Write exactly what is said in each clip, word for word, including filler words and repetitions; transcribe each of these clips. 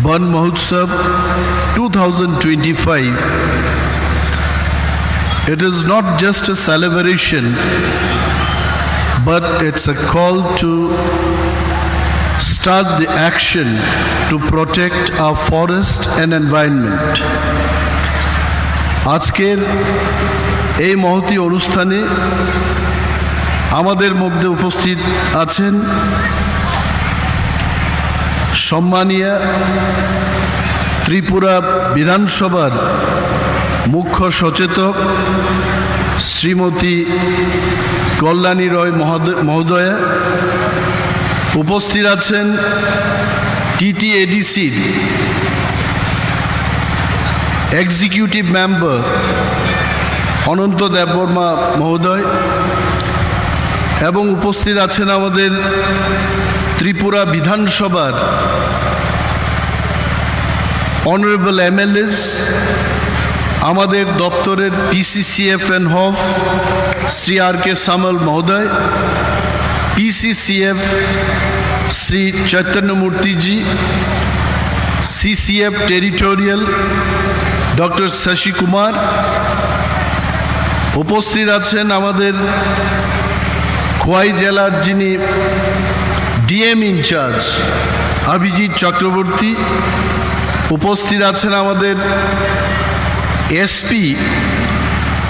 Van Mahotsav two thousand twenty-five, it is not just a celebration, but it's a call to start the action to protect our forest and environment. আজকের এই মহতী অনুষ্ঠানে আমাদের মধ্যে উপস্থিত আছেন সম্মানীয় ত্রিপুরা বিধানসভার মুখ্য সচেতক শ্রীমতী কল্যাণী রয় মহোদয়, মহোদয়া, উপস্থিত আছেন টিটিএডিসির এক্সিকিউটিভ মেম্বার অনন্ত দেববর্মা মহোদয় এবং উপস্থিত আছেন আমাদের ত্রিপুরা বিধানসভার অনারেবল এমএলএস, আমাদের দপ্তরের পিসিসিএফ অ্যান্ড হফ শ্রী আর কে সামল মহোদয়, পিসিসিএফ শ্রী চৈতন্য মূর্তিজি, সিসিএফ টেরিটোরিয়াল ডক্টর শশী কুমার, উপস্থিত আছেন আমাদের খোয়াই জেলার যিনি ডিএম ইনচার্জ অভিজিৎ চক্রবর্তী, উপস্থিত আছেন আমাদের এসপি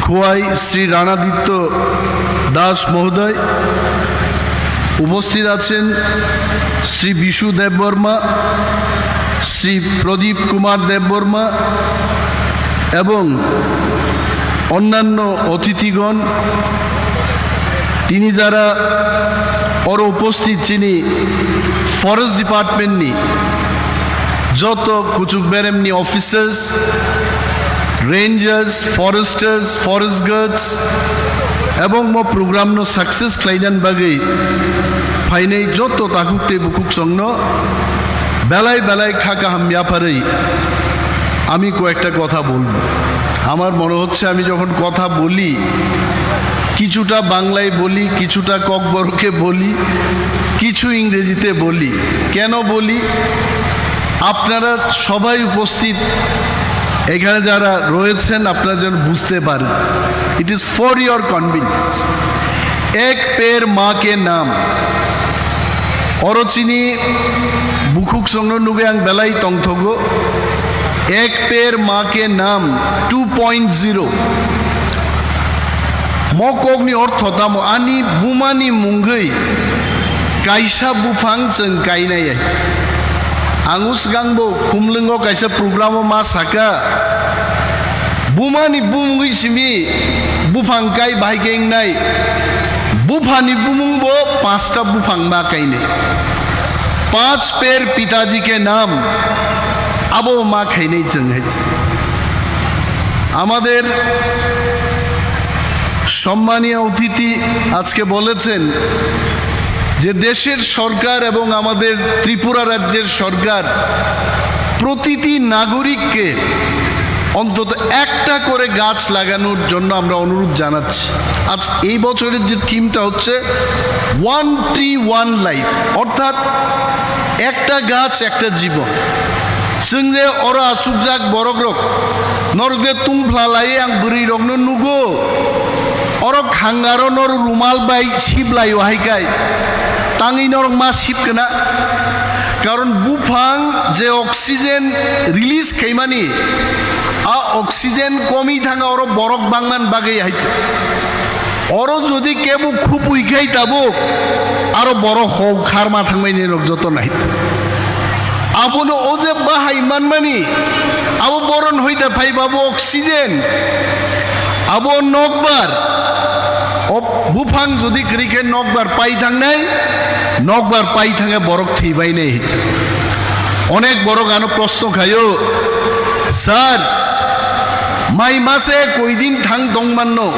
খোয়াই শ্রী রানাদিত্য দাস মহোদয়, উপস্থিত আছেন শ্রী বিশু দেববর্মা, শ্রী প্রদীপ কুমার দেববর্মা এবং অন্যান্য অতিথিগণ, tini jara oro uposthit chini forest department ni joto kuchuk berem ni officers, rangers, foresters, forest guards, ebong mo program no success khlainani bagwi phainai joto takhuk tei bukhuk chwngno belai belai kha kaham yapharwi আমি কয়েকটা কথা বলবো। আমার মনে হচ্ছে আমি যখন কথা বলি, কিছুটা বাংলায় বলি, কিছুটা ককবরকে বলি, কিছু ইংরেজিতে বলি। কেন বলি? আপনারা সবাই উপস্থিত এখানে যারা রয়েছেন, আপনারা যেন বুঝতে পারেন। It is for your convenience. এক পের মা কে নাম। Oro chini bukhuk chwngno nugwi ang belai tongthogo. Ek per maa ke naam two point zero. Mo kokni ortho tamo? Ani bumani mungwi kaisa buphang chwng kainai. Ang o swkangbo Khumlwngo kaisa programo ma saka, bumani bumungwi simi buphang kai bahai khe wngnai. Buphani bumungbo panchta buphang ma kainai. পাঁচ পের পিতাজি কে নাম, abo ma khainai chwng hai. আমাদের সম্মানীয় অতিথি আজকে বলেছেন যে দেশের সরকার এবং আমাদের ত্রিপুরা রাজ্যের সরকার প্রতিটি নাগরিককে অন্তত একটা করে গাছ লাগানোর জন্য আমরা অনুরোধ জানাচ্ছি। আজ এই বছরের যে থিমটা হচ্ছে ওয়ান ট্রি ওয়ান লাইফ, অর্থাৎ একটা গাছ একটা জীবন। Chwng je oro achukjak borokrok, norok je tungphla lai ang bwrwirokno nugo, oro khangaro nor rumal bai sip laio hai kai, tangwi norok ma sip kana? Karon buphang je oxygen release khaimani, a oxygen komwi thanga oro borok bangman bagwi hai. Oro jodi kebo khupui khai tabuk, aro borok hok kharma thangmani rok joto nai. Abono o je bahai manmani, abo boron hoite phai babo oxygen, abo nokbar, o buphang jodi kwrwi khe nokbar pai thangnai, nokbar pai thangkhe borok thwi bainai. Onek borok ano proshno khaio, "Sir, mai mase koi din thang tong manno?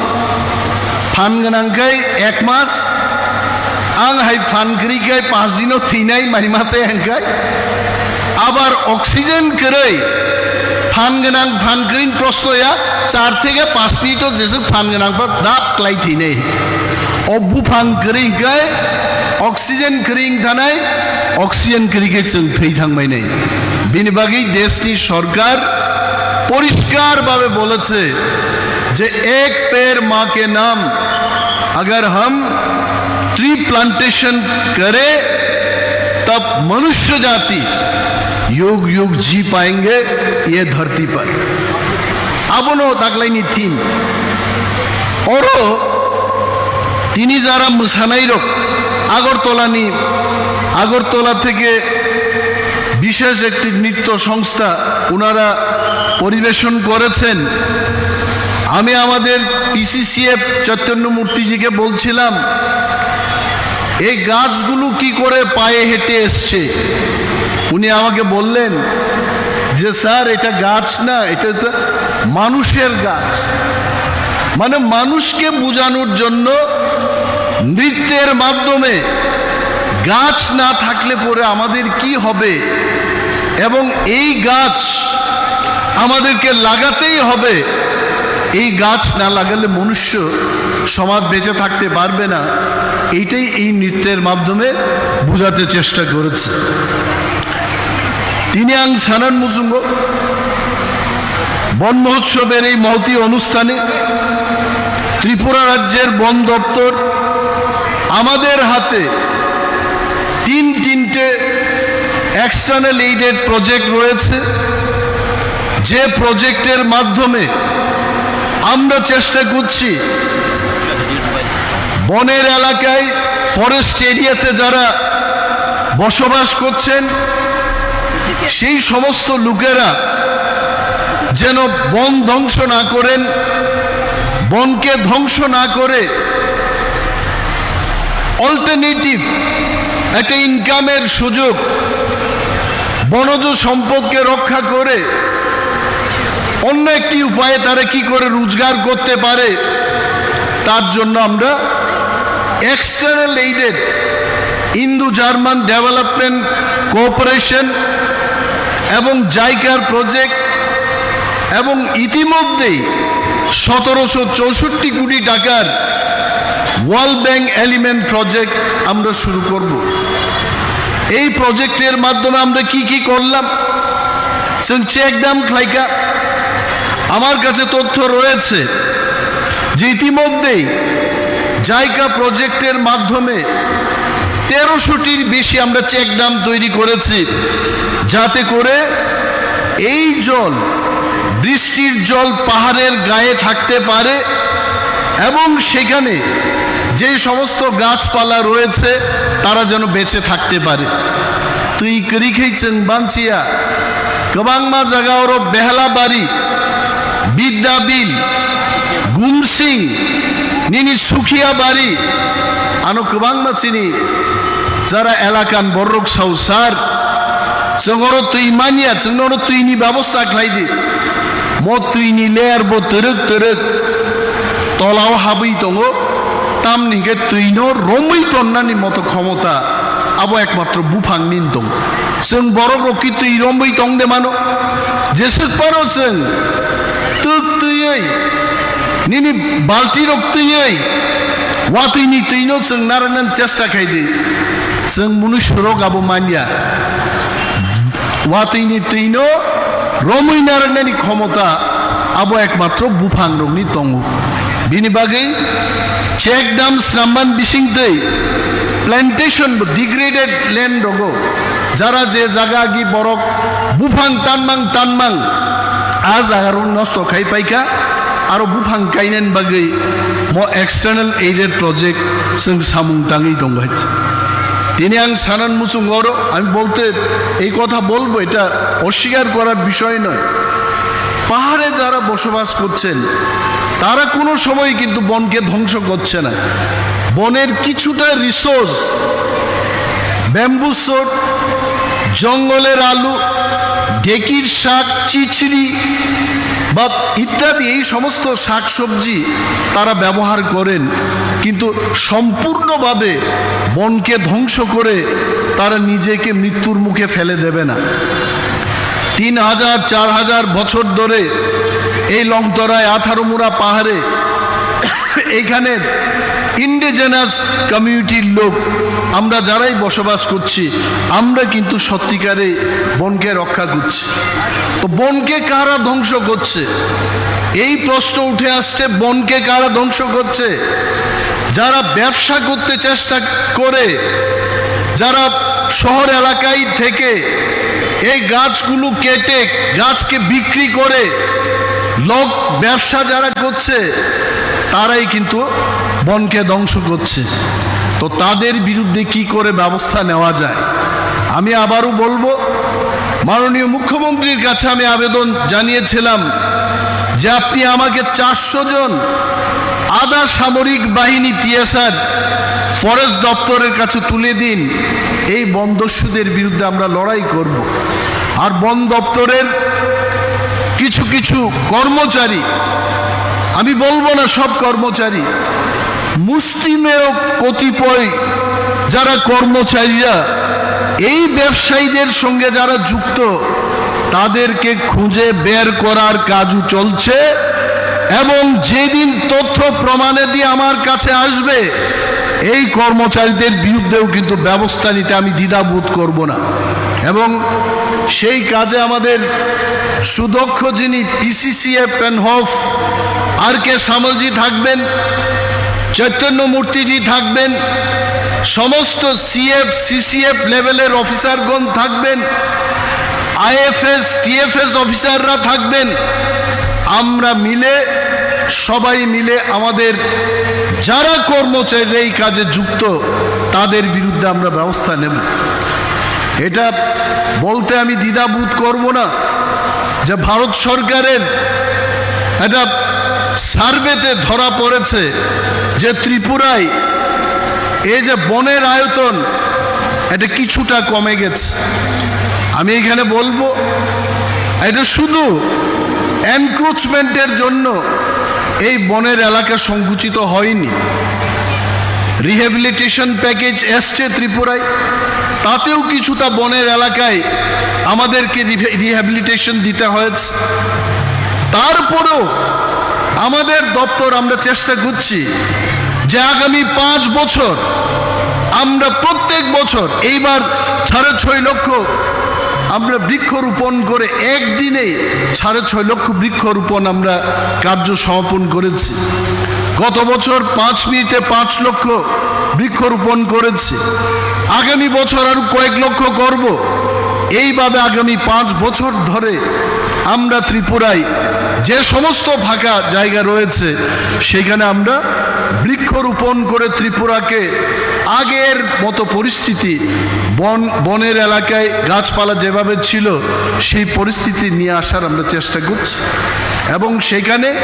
Phan gwnang khai ek mas, ang hai phan kwrwi khai panch dino thwinai mai mase hwnkhai." Abar oxygen kwrwi, phan gwnang phan kwrwi ni proshno ya, char theke panch minute o jeswk phan gwnang pha dap klai thwinai. O buphang kwrwi hwnkhe oxygen kwrwi wng thanai, oxygen kwrwi khe chwng thwi thang bainai. Bini bagwi deshni sorkar porishkar bhabe boleche je ek ped maa ke naam, agar hum tree plantation kare, tab manushya jati yug yug ji payenge ye dharti par. Abono taklaini theme. Oro tini jara mwsanairok Agartala ni, Agartala theke bishesh ekti nritto songstha, onara poribeshon korechen. Ami amader P C C F Chaitanya Murti ji ke bolchilam, ei gachgulo ki kore paye hete esche? Uni amake bollen je, "Sir, eta gach na, eta to manusher gach." Mane manushke bujanor jonno nrityer maddhome gach na thakle pore amader ki hobe ebong ei gach amaderke lagatei hobe, ei gach na lagale manushyo somaj beche thakte parbe na, eitei ei nrityer maddhome bujate chesta koreche. Tini ang sanan muchungo, Bon Mohotsober ei mohoti onusthane Tripura rajyer Bon Doptor amader hate tin tinte external aided project royeche, je projecter madhyome amra chesta korchi boner elakay, forest area te jara bosobas korchen, সেই সমস্ত লোকেরা যেন বন ধ্বংস না করেন, বনকে ধ্বংস না করে অল্টারনেটিভ একটা ইনকামের সুযোগ, বনজ সম্পদকে রক্ষা করে অন্য একটি উপায়ে তারা কি করে রোজগার করতে পারে, তার জন্য আমরা external aided, Indo German development cooperation এবং জাইকার প্রজেক্ট এবং ইতিমধ্যেই সতেরোশো চৌষট্টি কোটি টাকার ওয়ার্ল্ড ব্যাংক এলিমেন্ট প্রজেক্ট আমরা শুরু করব। এই প্রজেক্টের মাধ্যমে আমরা কি কি করলাম? Chwng check dam khlaikha. আমার কাছে তথ্য রয়েছে যে ইতিমধ্যেই জাইকা প্রজেক্টের মাধ্যমে তেরোশোটির বেশি আমরা চেক ড্যাম তৈরি করেছি, যাতে করে এই জল, বৃষ্টির জল পাহাড়ের গায়ে থাকতে পারে এবং সেখানে যে সমস্ত গাছপালা রয়েছে তারা যেন বেঁচে থাকতে পারে। Twi kwrwi khe chwng banchiya, kwbangma jaga oro Behlabari, Bidyabil, Gumsing, nini Sukhiabari, ano kwbangma chini jara elakan borok sao, "Sir, chwng oro twi manya, chwngno oro twini babosta khlai di." Mo twini layer bo twrwk twrwk tolao habwi tongo, tamni hwnkhe twino romwi tonnani moto khomota abo ekmatro buphangni tong. Chwng borok rok ki twi romwi tong de mano, jeswk phano chwng twk twiwi nini balti rok twiwi watwini twino chwng narwknani chesta khai di, chwng munusurok abo manya. Watwini twino romwi narwknani khomota abo ekmatro buphangrokni tongo. Bini bagwi check dam snamman bisingtwi plantation bo degraded land rogo, jara je jaga agi borok buphang tanmang tanmang a jagarok nosto khai paikha, aro buphang kainani bagwi mo external aided project chwng samung tangwi tongo hai. Tini ang sanan muchung oro, ami bolte ei kotha bolbo, eta oswikar korar bishoy noy. পাহাড়ে যারা বসবাস করছেন, তারা কোনো সময় কিন্তু বনকে ধ্বংস করছে না। বনের কিছুটা রিসোর্স, ব্যাম্বু শুট, জঙ্গলের আলু, ঢেকির শাক, চিচড়ি বা ইত্যাদি এই সমস্ত শাকসবজি তারা ব্যবহার করেন, কিন্তু সম্পূর্ণভাবে বনকে ধ্বংস করে তারা নিজেকে মৃত্যুর মুখে ফেলে দেবে না। তিন হাজার, চার হাজার বছর ধরে এই লংতরায় আঠারোমুড়া পাহাড়ে এইখানের ইন্ডিজিনাস কমিউনিটির লোক আমরা যারাই বসবাস করছি, আমরা কিন্তু সত্যিকারে বনকে রক্ষা করছি। তো বনকে কারা ধ্বংস করছে? এই প্রশ্ন উঠে আসছে, বনকে কারা ধ্বংস করছে? যারা ব্যবসা করতে চেষ্টা করে, যারা শহর এলাকায় থেকে এই গাছগুলো কেটে, গাছকে বিক্রি করে, লগ ব্যবসা যারা করছে, তারাই কিন্তু বনকে ধ্বংস করছে। তো তাদের বিরুদ্ধে কি করে ব্যবস্থা নেওয়া যায়? আমি আবারও বলবো, মাননীয় মুখ্যমন্ত্রীর কাছে আমি আবেদন জানিয়েছিলাম যে আপনি আমাকে চারশো জন আধা সামরিক বাহিনী, টিএসআর, ফরেস্ট দপ্তরের কাছে তুলে দিন। এই বনদস্যুদের বিরুদ্ধে আমরা লড়াই করব। আর বন দপ্তরের কিছু কিছু কর্মচারী, আমি বলবো না সব কর্মচারী, মুষ্টিমেয় কতিপয় যারা কর্মচারীরা এই ব্যবসায়ীদের সঙ্গে যারা যুক্ত, তাদেরকে খুঁজে বের করার কাজও চলছে। এবং যেদিন তথ্য প্রমাণাদি আমার কাছে আসবে, এই কর্মচারীদের বিরুদ্ধেও কিন্তু ব্যবস্থা নিতে আমি দ্বিধাবোধ করব না। এবং সেই কাজে আমাদের সুদক্ষ যিনি পিসিসিএফ এন্ড হফ, আর কে সামলজি থাকবেন, চৈতন্য মূর্তিজি থাকবেন, সমস্ত সিএফ, সিসিএফ লেভেলের অফিসারগণ থাকবেন, আইএফএস, টিএফএস অফিসাররা থাকবেন। আমরা মিলে, সবাই মিলে আমাদের যারা কর্মচারীরা এই কাজে যুক্ত, তাদের বিরুদ্ধে আমরা ব্যবস্থা নেব। এটা বলতে আমি দ্বিধাবোধ করব না যে ভারত সরকারের একটা সার্ভেতে ধরা পড়েছে যে ত্রিপুরায় এই যে বনের আয়তন, এটা কিছুটা কমে গেছে। আমি এখানে বলবো, এটা শুধু এনক্রোচমেন্টের জন্য এই বনের এলাকা সংকুচিত হয়নি। রিহ্যাবিলিটেশন প্যাকেজ এসছে ত্রিপুরায়, তাতেও কিছুটা বনের এলাকায় আমাদেরকে রিভে-, রিহ্যাবিলিটেশন দিতে হয়েছে। তারপরেও আমাদের দপ্তর, আমরা চেষ্টা করছি যে আগামী পাঁচ বছর আমরা প্রত্যেক বছর, এইবার সাড়ে ছয় লক্ষ আমরা বৃক্ষরোপণ করে, একদিনেই সাড়ে ছয় লক্ষ বৃক্ষরোপণ আমরা কার্য সমাপন করেছি। গত বছর পাঁচ মিনিটে পাঁচ লক্ষ বৃক্ষরোপণ করেছি। আগামী বছর আরো কয়েক লক্ষ করব। এইভাবে আগামী পাঁচ বছর ধরে আমরা ত্রিপুরায় যে সমস্ত ফাঁকা জায়গা রয়েছে, সেখানে আমরা বৃক্ষরোপণ করে ত্রিপুরাকে আগের মতো পরিস্থিতি, বন, বনের এলাকায় গাছপালা যেভাবে ছিল, সেই পরিস্থিতি নিয়ে আসার আমরা চেষ্টা করছি। এবং সেখানে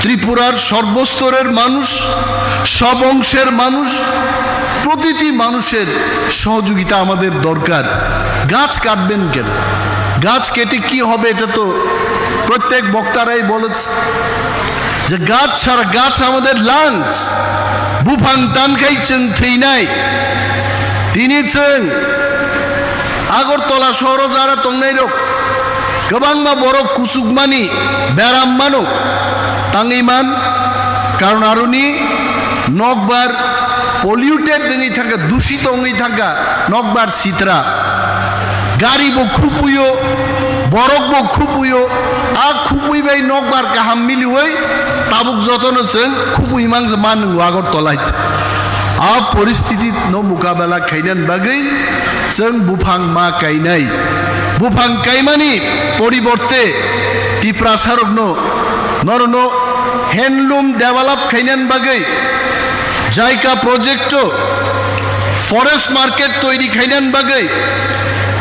ত্রিপুরার সর্বস্তরের মানুষ, সব অংশের মানুষ, প্রতিটি মানুষের সহযোগিতা আমাদের দরকার। গাছ কাটবেন কেন? গাছ কেটে কি হবে? এটা তো প্রত্যেক বক্তারাই বলেছে যে গাছ ছাড়া, গাছ আমাদের lungs. Buphang tan khai chwng thwinai. Tini chwng Agartala sohoro jara tongnai rok kwbangma borok kuchukmani beram mano tangwi man, karon aroni nokbar polluted wngwi thangkha, dusito wngwi thangkha nokbar sitra. Gari bo khupuio, borok bo khupuio, a khupui bai nokbar kaham miliui tabuk jotono chwng khupui mangsa manung Agartala. A poristiti no mukabela khainani bagwi chwng buphang ma kainai. Buphang kaimani poriborte Tiprasarokno, norokno handloom develop khainani bagwi, JICA project o forest market toiri khainani bagwi,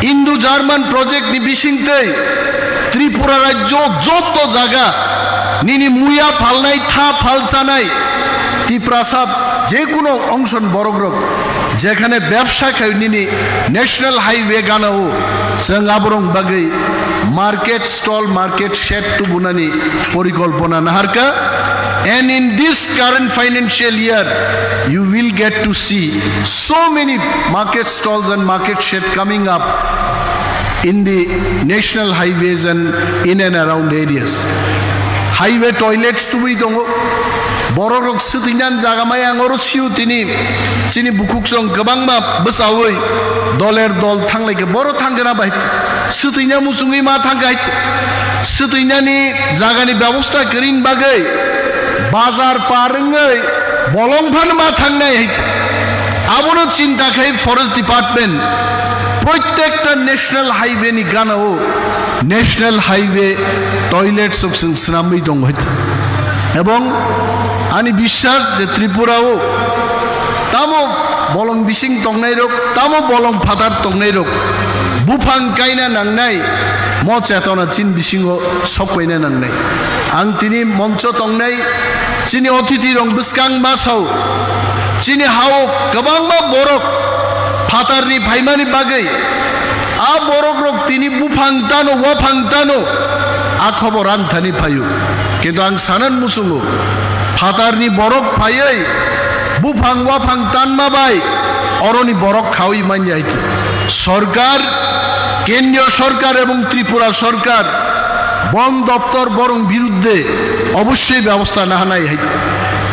Indo-German project ni bisingtwi Tripura rajyo joto jaga nini muya phalnai, tha phalchanai, Tiprasa je kuno ongson borokrok jekhane bebsa khai nini national highway ganao, chwng aborok bagwi market stall, market shed tubunani porikolpona naharkha. And in this current financial year, you will get to see so many market stalls and market shed coming up in the national highways and in and around areas. Highway toilets tubui tongo, Borok rok swtwinani jaga maya ang oro sio tini chini bukhuk chwng kwbangma bwchaui doler dol thanglaikha, boro thangkha na bai swtwina muchungwi ma thangkha hai swtwinani jagani bebosta kwrwini bagwi bazar par wngwi bolong phano ma thangnai hai. Abono chinta khai forest department prottekta national highway ni gana o national highway toilet sok swnamwi tongo hai. Ebong ani biswas je Tripura o tamo bolong bising tongnai rok, tamo bolong phatar tongnai rok buphang kaina nangnai, mo chetona chin bisingo sokpaina nangnai. Ang tini moncho tongnai chini othiti rok bwskang basao chini hao kwbangma borok phatarni phaimani bagwi a borok rok tini buphang tano, waphang tano, a khobor ang thani phaio. Kintu ang sanan muchungo, phatarni borok phaiwi buphang waphang tanma bai oroni borok khaui manya hai. Sorkar, kendriyo sorkar ebong Tripura sorkar bon doptor borong biruddhe obossoi bebosta nahanai hai.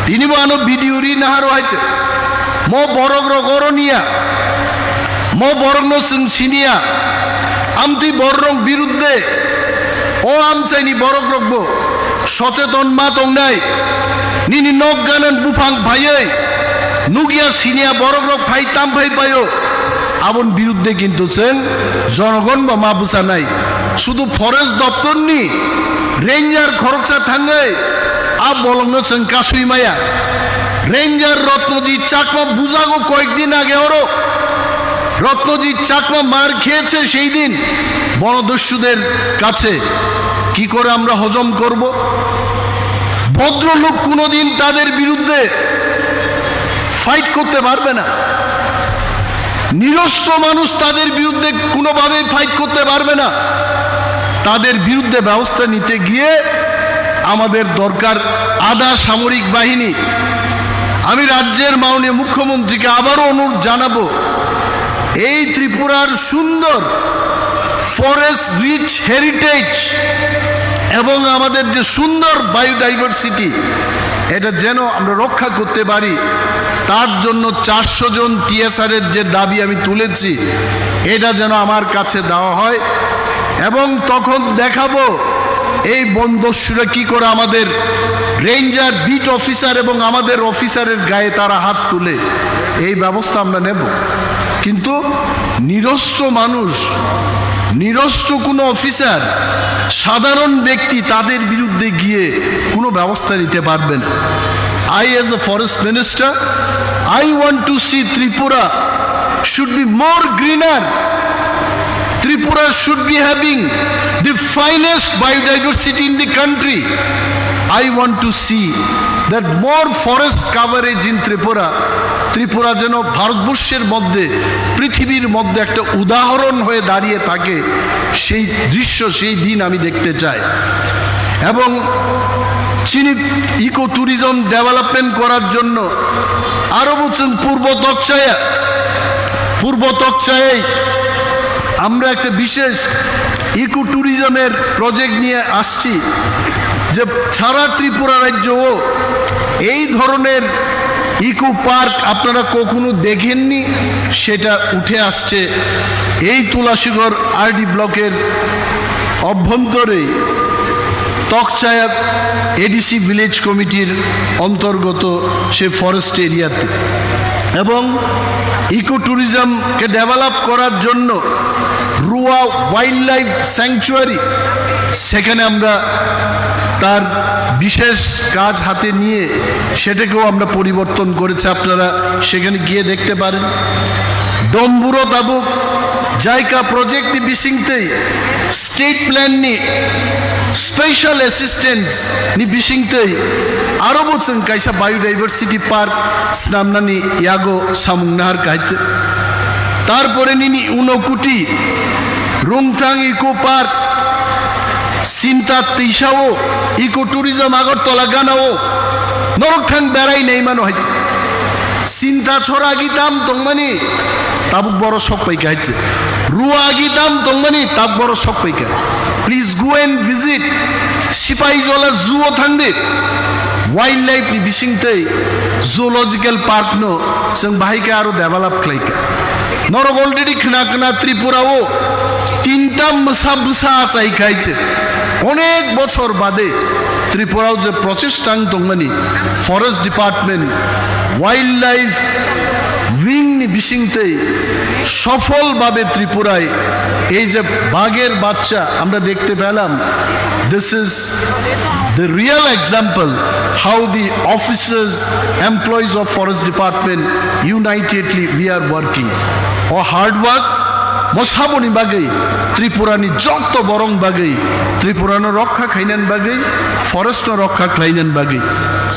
Tinibo ano video ri naharo hai. Mo borok rok oro niya, mo borokno chwng siniya. Amtwi borok rok biruddhe o amchaini borok rokbo socheton ma tongnai. Nini nok ganan buphang phaiwi nukya siniya borok rok phai tam phai paio. Aboni biruddhe kintu chwng jonogon bo ma bwchanai. Sudu forest doptorni ranger khoroksa thangwi a bolongno chwng kasui maya. Ranger Rotnojit Chakma bujago koyekdin age oro. Ratnajit Chakma মার খেয়েছে সেই দিন বনদস্যুদের কাছে। কি করে আমরা হজম করব? ভদ্রলোক কোনোদিন তাদের বিরুদ্ধে ফাইট করতে পারবে না। নিরস্ত্র মানুষ তাদের বিরুদ্ধে কোনোভাবেই ফাইট করতে পারবে না। তাদের বিরুদ্ধে ব্যবস্থা নিতে গিয়ে আমাদের দরকার আধা সামরিক বাহিনী। আমি রাজ্যের মাননীয় মুখ্যমন্ত্রীকে আবারও অনুরোধ জানাবো, এই ত্রিপুরার সুন্দর ফরেস্ট রিচ হেরিটেজ এবং আমাদের যে সুন্দর বায়োডাইভার্সিটি, এটা যেন আমরা রক্ষা করতে পারি, তার জন্য চারশো জন টিএসআর এর যে দাবি আমি তুলেছি, এটা যেন আমার কাছে দেওয়া হয় এবং তখন দেখাবো এই বনদস্যুরা কি করে আমাদের রেঞ্জার, বিট অফিসার এবং আমাদের অফিসারের গায়ে তারা হাত তুলে। এই ব্যবস্থা আমরা নেব। কিন্তু নিরস্ত্র মানুষ, নিরস্ত্র কোনো অফিসার, সাধারণ ব্যক্তি তাদের বিরুদ্ধে গিয়ে কোনো ব্যবস্থা নিতে পারবে না। I, as a forest minister, I want to see Tripura should be more greener. Tripura should be having the finest biodiversity in the country. I want to see that more forest coverage in Tripura. Tripura যেন ভারতবর্ষের মধ্যে, পৃথিবীর মধ্যে একটা উদাহরণ হয়ে দাঁড়িয়ে থাকে, সেই দৃশ্য, সেই দিন আমি দেখতে চাই। এবং chini ইকো ট্যুরিজম ডেভেলপমেন্ট করার জন্য আরো বছর পূর্ব তকচায়া, পূর্ব তকচায়ায় আমরা একটা বিশেষ ইকো ট্যুরিজমের প্রজেক্ট নিয়ে আসছি, যে সারা ত্রিপুরা রাজ্যও এই ধরনের ইকো পার্ক আপনারা কখনো দেখেননি, সেটা উঠে আসছে এই তুলাসীগড় আরডি ব্লকের অভ্যন্তরে তকচায়া এডিসি ভিলেজ কমিটির অন্তর্গত সে ফরেস্ট এরিয়াতে। এবং ইকো ট্যুরিজমকে ডেভেলপ করার জন্য রুয়া ওয়াইল্ড লাইফ স্যাংচুয়ারি, সেখানে আমরা তার বিশেষ কাজ হাতে নিয়ে সেটাকেও আমরা পরিবর্তন করেছি, আপনারা সেখানে গিয়ে দেখতে পারেন। ডম্বুরো তাবুক JICA project bisingtwi, state plan ni special assistance ni bisingtwi aro bo chwng kaisa biodiversity park snamnani yago samung nahar kahai. Tarpore nini Unokuti, Rungthang Eco Park, Sinta Tisao, Eco Tourism Agartala ganao, norok thang berai naimano hai. Sinta chora agi dam tongmani, tabuk boro sok paikha hai. Rua agi dam tongmani, tabuk boro sok paikha. Please go and visit. Sipai Jola Zoo o thangdi. Wildlife ni bisingtwi zoological park no chwng bahai khe aro develop khlai kha. Norok already khna khna Tripura o tinta mwsa bwsa achai khai che. Onek bochor bade Tripura o je prochesta wng tongmani forest department, wildlife wing ni bisingtwi সফলভাবে ত্রিপুরায় এই যে বাঘের বাচ্চা আমরা দেখতে পেলাম, this is the real example how the officers, employees of forest department unitedly we are working. O hard work, mosaboni bagwi, Tripurani jotto borong bagwi, Tripurano rokha khainani bagwi, forestno rokha khlainani bagwi.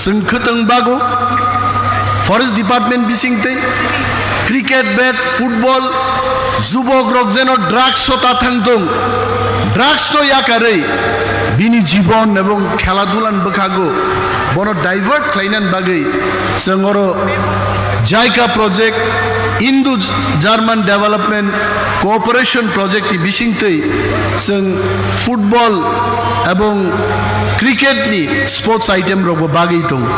Chwng khwtwng bago, forest department bisingtwi cricket bat, football, jubok rok jeno drugs o ta thang tong, drugs no yakarwi bini jibon ebong khela dulan bwkhago bono divert khlainani bagwi chwng oro JICA project, Indo German Development Cooperation Project ni bisingtwi chwng football ebong cricket ni sports item rok bo bagwi tongo.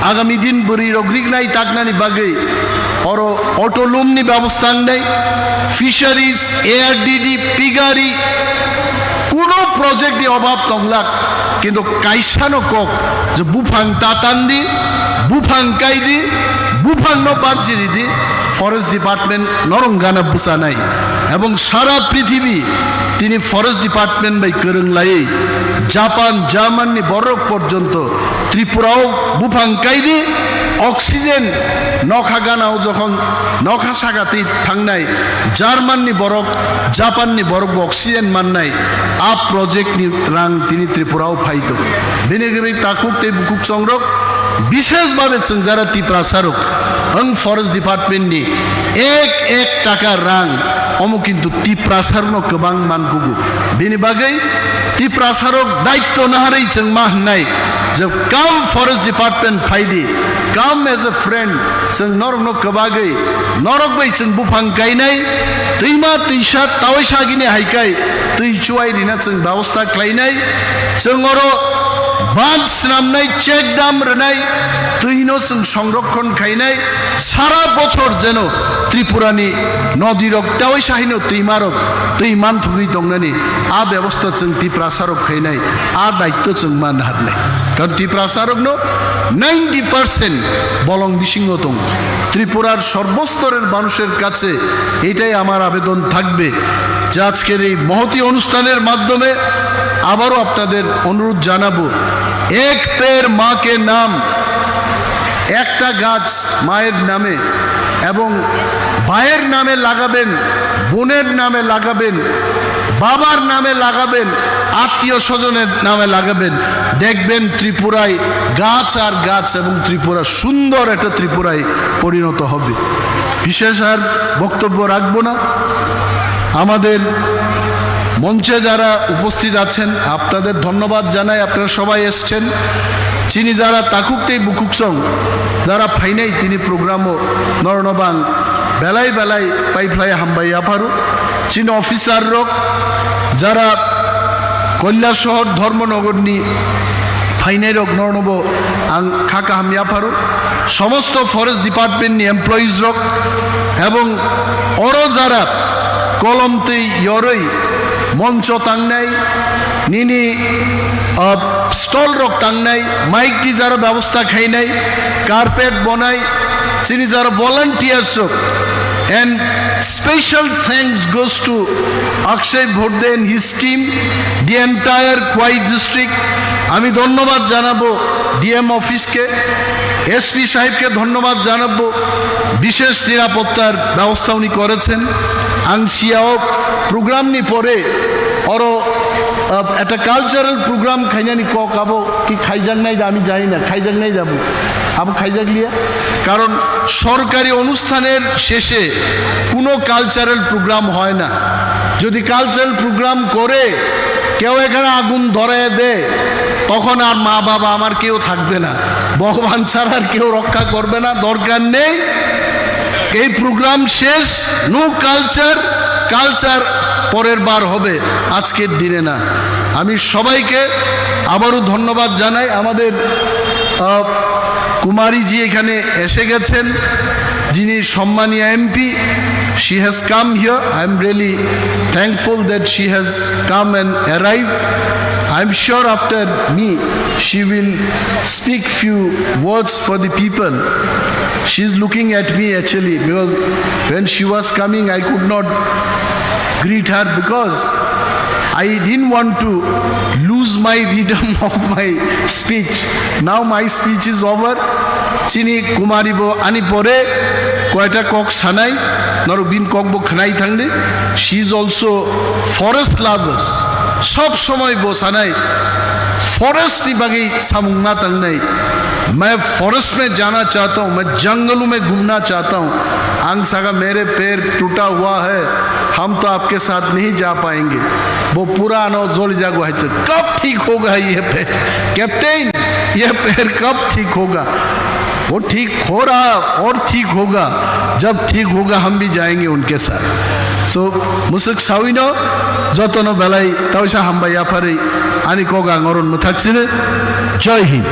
Agami din bwrwi rok rignai taknani bagwi oro auto loom ni bebosta wngnai, fisheries, A R D D, piggery, kuno project ni obab tonglak, kintu kaisa no kok je buphang ta tan di, buphang kai di, buphang no banchi ri di, forest department norong gana bwchanai. Ebong sara prithibi tini forest department bai kwrwng laiwi Japan, German ni borok porjonto Tripura o buphang kai di, oxygen nokha gana o jokhon nokha saka twi thangnai German ni borok, Japan ni borok bo oxygen mannai, a project ni rang tini Tripura o phai tongo. Bini bagwi takhuk tei bukhuk chongrok, bishesh bhabe chwng jara Tiprasa rok, ang forest department ni ek ek taka rang omo kintu Tiprasa rokno kwbang mankugo. Bini bagwi Tiprasa rok daitto naharwi chwng ma hwnnai je come forest department phaidi, come as a friend, chwng norokno kwbagwi norok bai chwng buphang kainai, twima twisa tawai sagini hai kai twi chuwai rina chwng bebosta khlainai, chwng oro bandh swnamnai, check dam rwnai, twino chwng songrokhon khainai, sara bochor jeno Tripurani nodirok tawai sahino twimarok twi manthugwi tongnani a bebosta chwng Tiprasarok khainai, a daitto chwng man harnai. Karon Tiprasarokno ninety percent bolong bisingo tongo. ত্রিপুরার সর্বস্তরের মানুষের কাছে এটাই আমার আবেদন থাকবে যে আজকের এই মহতী অনুষ্ঠানের মাধ্যমে আবারও আপনাদের অনুরোধ জানাবো, এক পের মা কে নাম, একটা গাছ মায়ের নামে এবং ভাইয়ের নামে লাগাবেন, বোনের নামে লাগাবেন, বাবার নামে লাগাবেন, আত্মীয় স্বজনের নামে লাগাবেন, দেখবেন ত্রিপুরায় গাছ আর গাছ এবং ত্রিপুরা সুন্দর একটা ত্রিপুরায় পরিণত হবে। বিশেষ আর বক্তব্য রাখবো না। আমাদের মঞ্চে যারা উপস্থিত আছেন, আপনাদের ধন্যবাদ জানাই, আপনারা সবাই এসছেন। Chini jara takhuk tei bukhuk song, jara phainai tini program o norno bang belai belai paiphlai hambai yapharo. Chini officer rok jara Kailashahar Dharmanagar ni phainai rok norno bo ang kha kaham yapharo. Somosto forest department ni employees rok ebong oro jara kolom twi yorwi moncho tangnai, nini, ah, stall rok tangnai, mic ni jara bebosta khainai, carpet bonai, chini jara volunteers rok. And special thanks goes to Akshay Bhorde and his team, the entire Khowai district. আমি ধন্যবাদ জানাবো ডিএম অফিসকে, এসপি সাহেবকে ধন্যবাদ জানাবো, বিশেষ নিরাপত্তার ব্যবস্থা উনি করেছেন। Ang siya o program ni pore oro, ah, একটা cultural program khainani kok abo ki khaijaknai da ami jani na, khaijaknai da abo, abo khaijakliya. কারণ সরকারি অনুষ্ঠানের শেষে কোনো কালচারাল প্রোগ্রাম হয় না। যদি কালচারাল প্রোগ্রাম করে কেউ এখানে আগুন ধরায় দেয়, তখন আর মা বাবা আমার কেউ থাকবে না, ভগবান ছাড়া আর কেউ রক্ষা করবে না, দরকার নেই। এই প্রোগ্রাম শেষ, no culture, culture পরের বার হবে, আজকের দিনে না। আমি সবাইকে আবারও ধন্যবাদ জানাই। আমাদের আহ, কুমারীজি এখানে এসে গেছেন, যিনি সম্মানীয় MP. She has come here. I am really thankful that she has come and arrived. I am sure after me, she will speak few words for the people. She is looking at me actually, because when she was coming, I could not greet her because I didn't want to lose my rhythm of my speech. Now my speech is over. Chini Kumari bo ani pore koita kok sanai, norok bini kok bo khnai thangdi. She is also forest lovers. Sob somoi bo sanai forest ni bagwi samung ma tangnai. मैं फॉरेस्ट में जाना चाहता हूँ, मैं जंगलों में घूमना चाहता हूँ। Ang saka, मेरे पैर टूटा हुआ है, हम तो आपके साथ नहीं जा पाएंगे। Bo pura ano joli jago hai, कब ठीक होगा ये पैर? कैप्टन, ये पैर कब ठीक होगा? वो ठीक हो रहा और ठीक होगा, जब ठीक होगा हम भी जाएंगे उनके साथ। So, musuk sawino, jotono belai tauisa hambai yapharwi ani kok ang oron mwthak sino. Jai Hind.